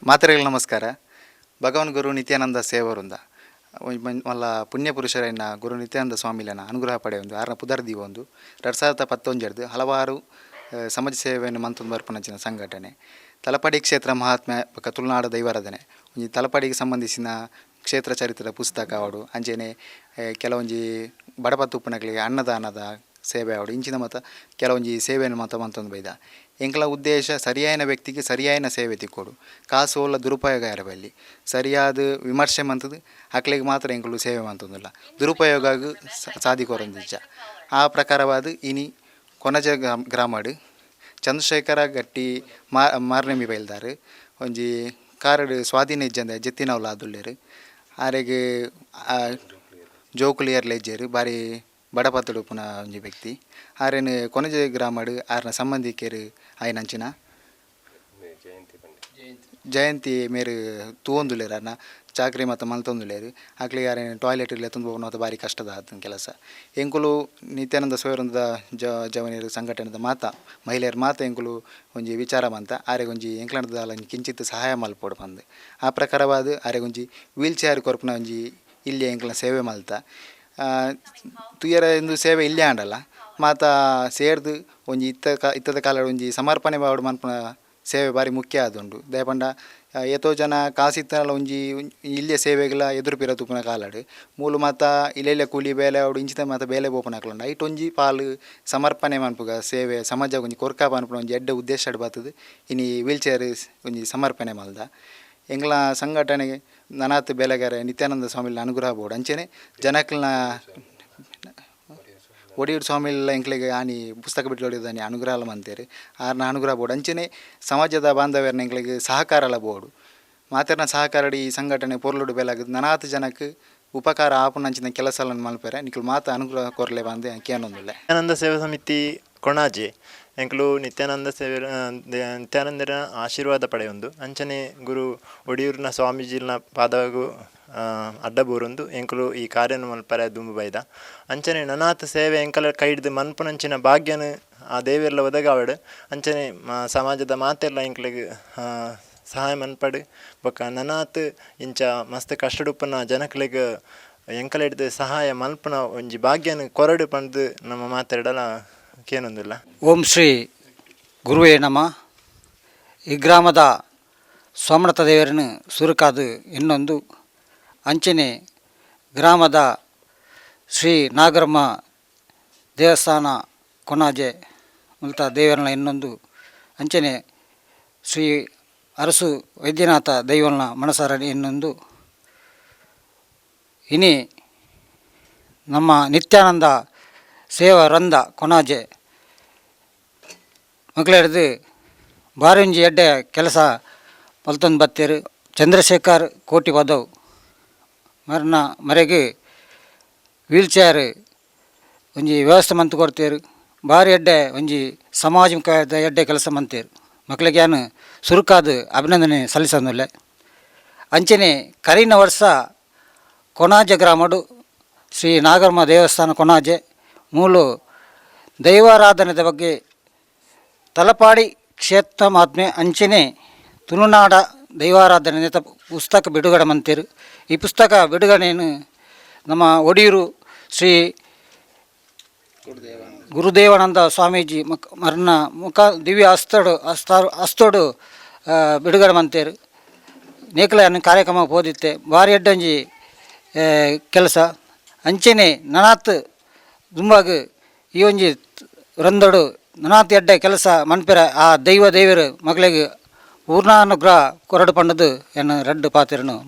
ಮಾತೆರೆಗ್ಲ ನಮಸ್ಕಾರ. ಭಗವಾನ್ ಗುರು ನಿತ್ಯಾನಂದ ಸೇವರುಂದ ಮಲ್ಲ ಪುಣ್ಯ ಪುರುಷರೈನ ಗುರು ನಿತ್ಯಾನಂದ ಸ್ವಾಮಿಲೆನ ಅನುಗ್ರಹ ಪಡೆಯೊಂದು, ಆರ್ನ ಪುದರ್ ದೀವೊಂದು 2019ರ್ದು ಹಲವಾರು ಸಮಾಜ ಸೇವೆಯನ್ನು ಮಂತೊಂದು ಬರ್ಪುನಂಚಿನ ಸಂಘಟನೆ ತಲಪಾಡಿ ಕ್ಷೇತ್ರ ಮಹಾತ್ಮೆ ಬೊಕ್ಕ ತುಳುನಾಡು ದೈವಾರಾಧನೆ. ಒಂಜಿ ತಲಪಾಡಿಗೆ ಸಂಬಂಧಿಸಿನ ಕ್ಷೇತ್ರ ಚರಿತ್ರೆ ಪುಸ್ತಕ ಆವಡು, ಅಂಚೆನೆ ಕೆಲವೊಂಜಿ ಬಡಪತ್ತ್ ಉಪ್ಪುನಕ್ಲೆಗ್ ಅನ್ನದಾನದ ಸೇವೆ ಆವಡು, ಇಂಚಿನ ಮಾತ ಕೆಲವೊಂಜಿ ಸೇವೆಯನ್ನು ಮಾತ ಮಂತೊಂದು ಬೈದ. ಎಂಕಲ್ನ ಉದ್ದೇಶ ಸರಿಯಾಯಿನ ವ್ಯಕ್ತಿಗೆ ಸರಿಯಾಯಿನ ಸೇವೆ ತಿಕ್ಕೊಡು. ಕಾಸು ಓಲ ದುರುಪಯೋಗ ಆಯೆರೆ ಬಲ್ಲಿ. ಸರಿಯಾದ ವಿಮರ್ಶೆ ಮಂತುದು ಅಕ್ಲೆಗ್ ಮಾತ್ರ ಎಂಕುಲು ಸೇವೆ ಮಂತೊಂದುಲ್ಲ, ದುರುಪಯೋಗಗ್ ಸಾದಿ ಕೊರೊಂದಿಜ್ಜ. ಆ ಪ್ರಕಾರವಾದ ಇನಿ ಕೊನಜ ಗ್ರಾಮಡ್ ಚಂದ್ರಶೇಖರ ಗಟ್ಟಿ ಮಾರ್ನೆಮಿ ಬೈಲ್ದಾರ್ ಒಂಜಿ ಕಾರಡ್ ಸ್ವಾಧೀನ ಇಜ್ಜಂದೆ ಜೆತ್ತಿನವ್ಲು ಆದುಲ್ಲೆರ್. ಆರೆಗ್ ಜೋಕುಲು ಏರ್ಲ ಇಜ್ಜೆರ್. ಬಾರಿ ಬಡಪತ್ತ್ ಉಪ್ಪುನ ಒಂಜಿ ವ್ಯಕ್ತಿ. ಆರೆನ್ ಕೊನಜೆ ಗ್ರಾಮಡ್ ಆರ್ನ ಸಂಬಂಧಿಕೆರ್ ಆಯಿನಂಚಿನ ಜಯಂತಿ ಮೇರ್ ತೂವೊಂದುಲ್ಲೆರ್. ಆರ್ನ ಚಾಕ್ರಿ ಮಾತ ಮಲ್ತೊಂದುಲ್ಲೆರ್. ಅಕ್ಲೆಗ್ ಆರೆನ್ ಟಾಯ್ಲೆಟ್ ಲೆತ್ತೊಂದು ಪೋಪುನ ಮಾತ ಬಾರಿ ಕಷ್ಟದ ಆತುಂಡು ಕೆಲಸ. ಎಂಕುಲು ನಿತ್ಯಾನಂದ ಸೇವಾವೃಂದದ ಜವನೆರ್ ಸಂಘಟನೆದ ಮಾತ ಮಹಿಳೆಯರು ಮಾತ ಎಂಕುಲು ಒಂಜಿ ವಿಚಾರ ಮಂತ ಆರೆಗ್ ಒಂಜಿ ಎಂಕ್ಲೆನ ದಾಲ ಒಂಜಿ ಕಿಂಚಿತ್ ಸಹಾಯ ಮಲ್ಪೊಡು ಪಂದ್. ಆ ಪ್ರಕಾರವಾದ್ ಆರೆಗ್ ಒಂಜಿ ವೀಲ್ ಚೇರ್ ಕೊರ್ಪುನ ಒಂಜಿ ಇಲ್ಯ ಎಂಕ್ಲೆನ ಸೇವೆ ಮಲ್ತ. ತೂಯರೆ ಇಂದು ಸೇವೆ ಇಲ್ಯ ಆಂಡಲ ಮಾತ ಸೇರ್ದ್ ಒಂಜಿ ಇತ್ತ ಇತ್ತದ ಕಾಲಡ್ ಒಂಜಿ ಸಮರ್ಪಣೆ ಬಾವಡ್ ಮನ್ಪುನ ಸೇವೆ ಬಾರಿ ಮುಖ್ಯ ಆದುಂಡು. ದಾಯೆ ಪಂಡ ಏತೋ ಜನ ಕಾಸಿತ್ತಲ ಒಂಜಿ ಇಲ್ಯ ಸೇವೆಗ್ಲ ಎದುರು ಪಿರ ತೂಪುನ ಕಾಲಡ್ ಮೂಲು ಮಾತ ಇಲ್ಯ ಇಲ್ಯ ಕೂಲಿ ಬೇಲೆ ಆವಡ್, ಇಂಚಿತ ಮಾತ ಬೇಲೆ ಪೋಪುನಕುಲು. ಐಟ್ ಒಂಜಿ ಪಾಲ್ ಸಮರ್ಪಣೆ ಮನ್ಪುಗ ಸೇವೆ ಸಮಾಜಗ್ ಒಂಜಿ ಕೊರ್ಕ ಪನ್ಪುನ ಒಂಜಿ ಎಡ್ಡೆ ಉದ್ದೇಶಡ್ ಬತ್ತುದು ಇನಿ ವೀಲ್ ಚೇರ್ ಒಂಜಿ ಸಮರ್ಪಣೆ ಮಲ್ದ. ಎಂಕ್ಲ ಸಂಘಟನೆಗೆ ನನಾತ್ ಬೇಲೆಗಾರೆ ನಿತ್ಯಾನಂದ ಸ್ವಾಮಿಲ್ನ ಅನುಗ್ರಹ ಬೋಡು. ಅಂಚೆನೆ ಜನಕ್ಲೆನ ಒಡಿಯೂರು ಸ್ವಾಮಿಲ ಎಂಕ್ಲೆಗ್ ಆನಿ ಪುಸ್ತಕ ಬಿಟ್ಟೊಡಿದಾನಿ ಅನುಗ್ರಹ ಮಂತೇರು. ಆರ್ನ ಅನುಗ್ರಹ ಬೋಡು. ಅಂಚೆನೆ ಸಮಾಜದ ಬಾಂಧವ್ಯರ್ನ ಎಂಕ್ಲೆಗ್ ಸಹಕಾರಲ ಬೋಡು. ಮಾತೆರ್ನ ಸಹಕಾರಡ್ ಈ ಸಂಘಟನೆ ಪೊರ್ಲುಡು ಬೆಳಗ್ ನನಾತ್ ಜನಕ್ ಉಪಕಾರ ಆಪುನಂಚಿನ ಕೆಲಸಲನ್ ಮಲ್ಪೆರೆ ನಿಕುಲು ಮಾತ ಅನುಗ್ರಹ ಕೊರ್ಲೆ ಪಂದ್ ಕೇನೊಂದುಲ್ಲೆ. ನಿತ್ಯಾನಂದ ಸೇವಾ ಸಮಿತಿ ಕೊಣಾಜೆ ಎಂಕುಲು ನಿತ್ಯಾನಂದ ಸೇವೆ ನಿತ್ಯಾನಂದರ ಆಶೀರ್ವಾದ ಪಡೆಯೊಂದು, ಅಂಚನೆ ಗುರು ಒಡಿಯೂರಿನ ಸ್ವಾಮೀಜಿನ ಪಾದಗು ಅಡ್ಡ ಬೂರೊಂದು ಎಂಕುಲು ಈ ಕಾರ್ಯನು ಮಲ್ಪರೆ ದುಂಬು ಬೈದ. ಅಂಚನೆ ನನಾತ್ ಸೇವೆ ಎಂಕಲ ಕೈಡ್ದ್ ಮನ್ಪುನಂಚಿನ ಭಾಗ್ಯನ ಆ ದೇವೆರ್ಲ ಒದಗಾವಡ್. ಅಂಚನೆ ಸಮಾಜದ ಮಾತೆರ್ಲ ಎಂಕ್ಲೆಗ್ ಸಹಾಯ ಮನ್ಪಡ್. ಬೊಕ್ಕ ನನಾತ್ ಇಂಚ ಮಸ್ತ್ ಕಷ್ಟಡುಪ್ಪುನ ಜನಕ್ಲೆಗ್ ಎಂಕಲೆಡ್ದ್ ಸಹಾಯ ಮನ್ಪುನ ಒಂಜಿ ಭಾಗ್ಯನ ಕೊರಡು ಪಂದ್ ನಮ್ಮ ಮಾತೆರ್ಡಲ ಕೇನೊಂದುಲ್ಲ. ಓಂ ಶ್ರೀ ಗುರುವೇ ನಮ. ಈ ಗ್ರಾಮದ ಸೋಮನಾಥ ದೇವರನ್ನು ಸುರುಕಾದು ಇನ್ನೊಂದು, ಅಂಚನೆ ಗ್ರಾಮದ ಶ್ರೀ ನಾಗರಮ್ಮ ದೇವಸ್ಥಾನ ಕೊಣಾಜೆ ಮುಲ್ತ ದೇವರನ್ನ ಇನ್ನೊಂದು, ಅಂಚನೆ ಶ್ರೀ ಅರಸು ವೈದ್ಯನಾಥ ದೈವನ ಮನಸಾರ ಇನ್ನೊಂದು. ಇನಿ ನಮ್ಮ ನಿತ್ಯಾನಂದ ಸೇವಾ ವೃಂದ ಕೊಣಾಜೆ ಮೊಕ್ಲೆಡ್ದ್ ಬಾರಿ ಒಂಜಿ ಎಡ್ಡೆ ಕೆಲಸ ಮಲ್ತೊಂದು ಬತ್ತೆರ್. ಚಂದ್ರಶೇಖರ್ ಕೋಟಿ ಪದವು ಮರ್ನ ಮರೆಗ್ ವೀಲ್ ಚೇರ್ ಒಂಜಿ ವ್ಯವಸ್ಥೆ ಮಂತ್ ಕೊರ್ತೆರ್. ಬಾರಿ ಎಡ್ಡೆ ಒಂಜಿ ಸಮಾಜ ಎಡ್ಡೆ ಕೆಲಸ ಮಂತೆರ್. ಮಕ್ಲೆಗ್ ಯಾನ್ ಸುರುಕಾದ್ ಅಭಿನಂದನೆ ಸಲ್ಲಿಸೊಂದುಲ್ಲೆ. ಅಂಚನೆ ಕರಿನ ವರ್ಷ ಕೊಣಾಜೆ ಗ್ರಾಮಡು ಶ್ರೀ ನಾಗರ್ಮ ದೇವಸ್ಥಾನ ಕೊಣಾಜೆ ಮೂಲು ದೈವಾರಾಧನೆದ ಬಗ್ಗೆ ತಲಪಾಡಿ ಕ್ಷೇತ್ರ ಮಹಾತ್ಮೆ ಅಂಚನೆ ತುಳುನಾಡ ದೈವಾರಾಧನೆ ಪುಸ್ತಕ ಬಿಡುಗಡೆ ಮಂತೆರ್. ಈ ಪುಸ್ತಕ ಬಿಡುಗಡೆಯನ್ನು ನಮ್ಮ ಒಡಿಯೂರು ಶ್ರೀ ಗುರುದೇವಾನಂದ ಸ್ವಾಮೀಜಿ ಮಕ್ ಮರ್ನ ಮುಖ ದಿವ್ಯ ಹಸ್ತಡು ಹಸ್ತ ಹಸ್ತೋಡು ಬಿಡುಗಡೆ ಮಂತೇರು. ನೇಕಲ ಕಾರ್ಯಕ್ರಮ ಪೋದಿತ್ತೆ. ಬಾರಿ ಎಡ್ಡೊಂಜಿ ಕೆಲಸ. ಅಂಚನೆ ನನಾತ್ ದುಂಬಾಗ್ ಈ ಒಂಜಿ ವೃಂದಡು ನನಾತ್ ಎಡ್ಡೆ ಕೆಲಸ ಮನ್ಪೆರೆ ಆ ದೈವ ದೇವೆರ್ ಮಕ್ಲೆಗ್ ಪೂರ್ಣಾನುಗ್ರಹ ಕೊರಡು ಪಂಡುದು ಎನ್ನ ರಡ್ಡ್ ಪಾತೆರನು.